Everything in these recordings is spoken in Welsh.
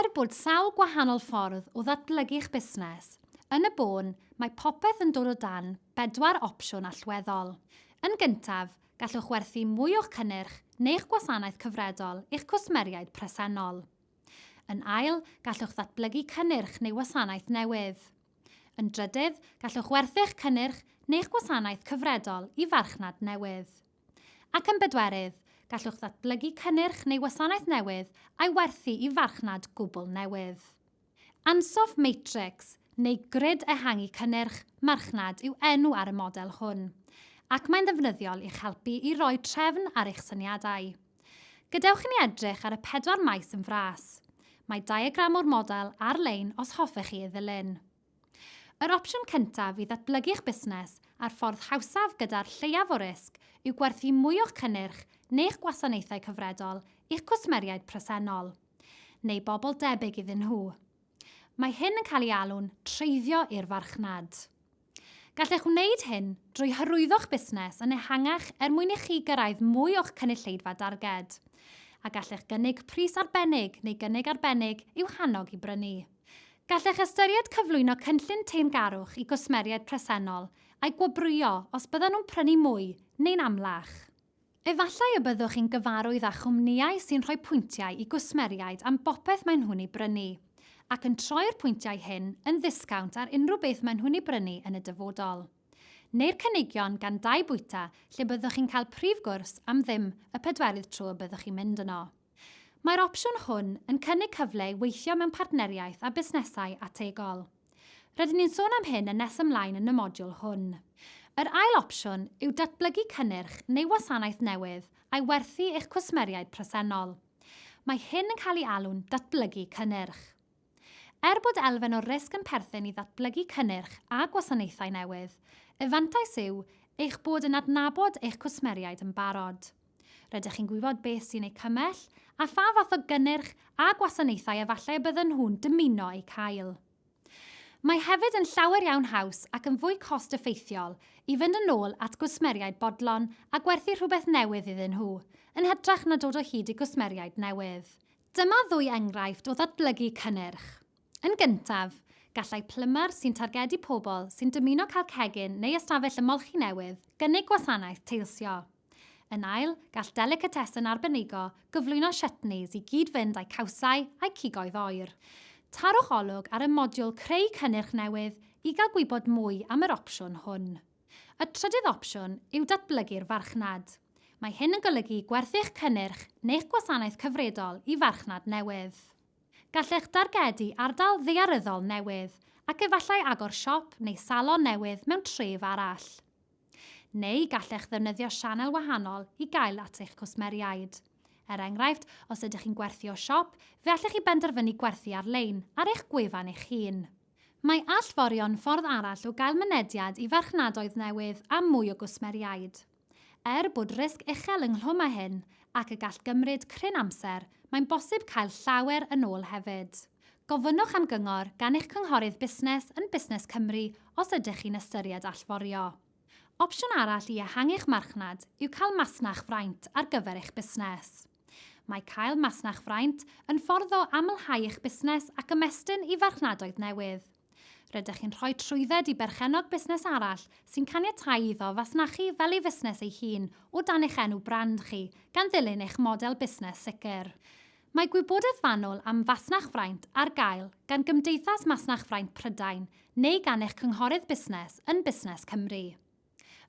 Er bod sawl gwahanol ffordd o ddatblygu'ch busnes, yn y bôn, mae popeth yn dod o dan bedwar opsiwn allweddol. Yn gyntaf, gallwch werthu mwy o'ch cynnyrch neu'ch gwasanaeth cyfredol i'ch cwsmeriaid presennol. Yn ail, gallwch ddatblygu cynnyrch neu wasanaeth newydd. Yn drydydd, gallwch werthu'ch cynnyrch neu'ch gwasanaeth cyfredol i farchnad newydd. Ac yn bedwerydd, gallwch ddatblygu cynnyrch neu wasanaeth newydd a'i werthu i farchnad gwbl newydd. Ansoff Matrix, neu Grid Ehangu Cynnyrch Marchnad yw enw ar y model hwn, ac mae'n ddefnyddiol i'ch helpu i roi trefn ar eich syniadau. Gadewch i ni edrych ar y pedwar maes yn fras. Mae diagram o'r model ar-lein os hoffech chi ei ddilyn. Yr opsiwn cyntaf i ddatblygu'ch busnes a'r ffordd hawsaf gyda'r lleiaf o risg yw gwerthu mwy o'ch cynnyrch neu'ch gwasanaethau cyfredol i'ch cwsmeriaid presennol, neu bobl debyg iddyn nhw. Mae hyn yn cael ei alw'n 'treiddio i'r farchnad'. Gallech wneud hyn drwy hyrwyddo'ch busnes yn ehangach er mwyn i chi gyrraedd mwy o'ch cynulleidfa darged, a gallech gynnig pris arbennig neu gynnig arbennig i'w hannog i brynu. Gallech ystyried cyflwyno cynllun teyrngarwch i gwsmeriaid presennol a'u gwobrwyo os byddan nhw'n prynu mwy neu'n amlach. Efallai y byddwch chi'n gyfarwydd â chwmnïau sy'n rhoi pwyntiau i gwsmeriaid am bopeth maen nhw'n ei brynu, ac yn troi'r pwyntiau hyn yn ddisgownt ar unrhyw beth maen nhw'n ei brynu yn y dyfodol. Neu'r cynigion gan dai bwyta lle byddwch chi'n cael prif gwrs am ddim y pedwerydd tro y byddwch chi'n mynd yno. Mae'r opsiwn hwn yn cynnig cyfle i weithio mewn partneriaeth â busnesau ategol. Rydyn ni'n sôn am hyn yn nes ymlaen yn y modiwl hwn. Yr ail opsiwn yw datblygu cynnyrch neu wasanaeth newydd a'i werthu i'ch cwsmeriaid presennol. Mae hyn yn cael ei alw'n datblygu cynnyrch. Er bod elfen o risg yn perthyn i ddatblygu cynnyrch a gwasanaethau newydd, y fantais yw eich bod yn adnabod eich cwsmeriaid yn barod. Rydych chi'n gwybod beth sy'n eu cymell a pha fath o gynnyrch a gwasanaethau efallai y bydden nhw'n dymuno eu cael. Mae hefyd yn llawer iawn haws ac yn fwy cost effeithiol i fynd yn ôl at gwsmeriaid bodlon a gwerthu rhywbeth newydd iddyn nhw, yn hytrach na dod o hyd i gwsmeriaid newydd. Dyma ddwy enghraifft o ddatblygu cynnyrch. Yn gyntaf, gallai plymar sy'n targedu pobl sy'n dymuno cael cegin neu ystafell ymolchi newydd gynnig gwasanaeth teilsio. Yn ail, gall delicatessen arbenigo gyflwyno chutneys i gyd-fynd â'u cawsau a'u cigoedd oer. Tarwch olwg ar y modiwl Creu Cynnyrch Newydd i gael gwybod mwy am yr opsiwn hwn. Y trydydd opsiwn yw datblygu'r farchnad. Mae hyn yn golygu gwerthu'ch cynnyrch neu'ch gwasanaeth cyfredol i farchnad newydd. Gallech dargedu ardal ddaearyddol newydd ac efallai agor siop neu salon newydd mewn tref arall. Neu gallech ddefnyddio sianel wahanol i gael at eich cwsmeriaid. Er enghraifft, os ydych chi'n gwerthu o siop, fe allech chi benderfynu gwerthu ar-lein ar eich gwefan eich hun. Mae allforio'n ffordd arall o gael mynediad i farchnadoedd newydd a mwy o gwsmeriaid. Er bod risg uchel ynghlwm â hyn, ac y gall gymryd cryn amser, mae'n bosib cael llawer yn ôl hefyd. Gofynnwch am gyngor gan eich cynghorydd busnes yn Busnes Cymru os ydych chi'n ystyried allforio. Opsiwn arall i ehangu'ch marchnad yw cael masnachfraint ar gyfer eich busnes. Mae cael masnachfraint yn ffordd o amlhau eich busnes ac ymestyn i farchnadoedd newydd. Rydych chi'n rhoi trwydded i berchennog busnes arall sy'n caniatáu iddo fasnachu fel ei fusnes ei hun o dan eich enw brand chi, gan ddilyn eich model busnes sicr. Mae gwybodaeth fanwl am fasnachfraint ar gael gan Gymdeithas Masnachfraint Prydain neu gan eich cynghorydd busnes yn Busnes Cymru.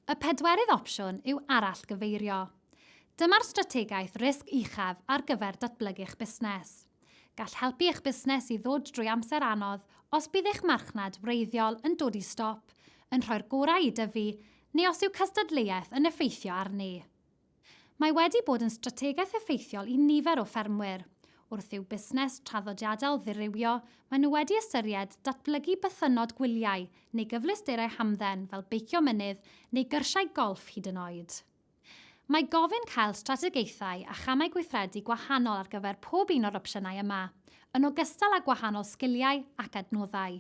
Y pedwerydd opsiwn yw arallgyfeirio. Dyma'r strategaeth risg uchaf ar gyfer datblygu'ch busnes. Gall helpu eich busnes i ddod drwy amser anodd os bydd eich marchnad wreiddiol yn dod i stop, yn rhoi'r gorau i dyfu, neu os yw cystadleuaeth yn effeithio arni. Mae wedi bod yn strategaeth effeithiol i nifer o ffermwyr. Wrth i'w busnes traddodiadol ddirywio, maen nhw wedi ystyried datblygu bythynnod gwyliau neu gyfleusterau hamdden fel beicio mynydd neu gyrsiau golff hyd yn oed. Mae gofyn cael strategaethau a chamau gweithredu gwahanol ar gyfer pob un o'r opsiynau yma, yn ogystal â gwahanol sgiliau ac adnoddau.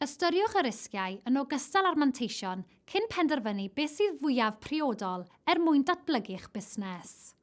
Ystyriwch y risgiau yn ogystal â'r manteision cyn penderfynu beth sydd fwyaf priodol er mwyn datblygu'ch busnes.